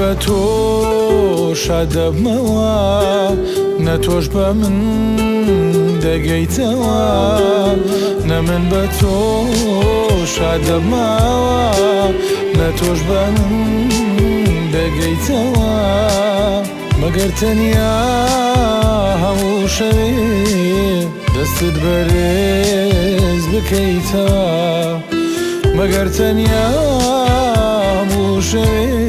بە تۆ شاد دەبمەوە، نە تۆش بە من دەگەیتەوە، نە من بە تۆ شاد دەبمەوە، نە تۆش بە من دەگەیتەوە. مەگەر تەنیا هەموو شەوێ دەستت بەرز بکەیتەوە، مەگەر تەنیا هەموو شەوێ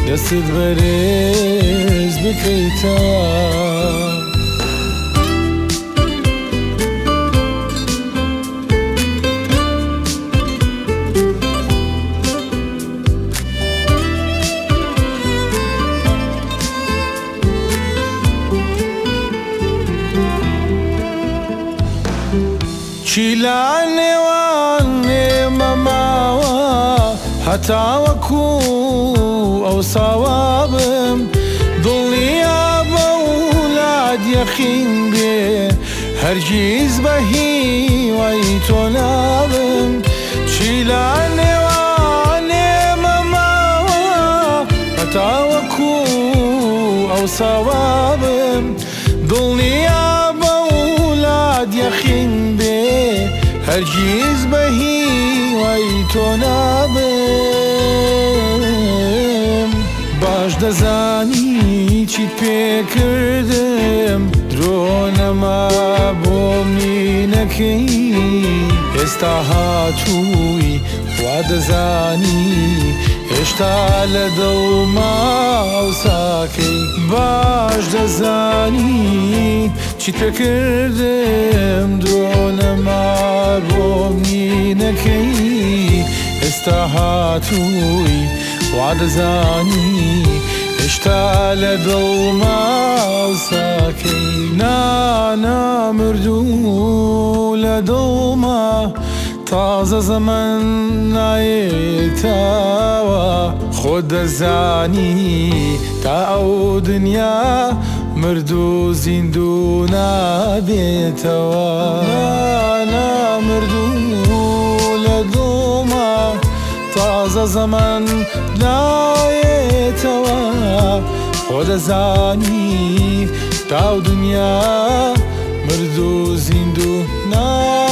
دەستت بەرز بکەیتەوە. چی لە نێوان ئێمە ماوە هەتاوەکو ئەوسا وابم دڵنیابە و لات یەقین بێ هەرگیز بە هیوای تۆ نابم چی لە نێوان ئێمە ماوە هەتاوەکو ئەوسا وابم دڵنیابە و لات یەقین بێ هەرگیز بە هیوای تۆ نابم. باش دەزانی چیت پێکردم درۆ نەما بۆم نینەکەی ئێستا هاتووی وا دەزانی هێشتا لە دڵما ئەوساکەی باش دەزانی چیت پێکردم درۆ نەما بۆم نینەکەی ئێستا هاتووی وا دەزانی هێشتا لە دڵما ئەوساکەی نا نا مردوو لە دڵما تازە زەمەن نایەتەوە خۆت دەزانی تا ئەو دنیا مردوو زیندوو نابێتەوە نا نا مردوو لە دڵما تازە زەمەن نایەتەوە خۆ دەزانی تا ئەو دنیا مردوو زیندوو نابێتەوە.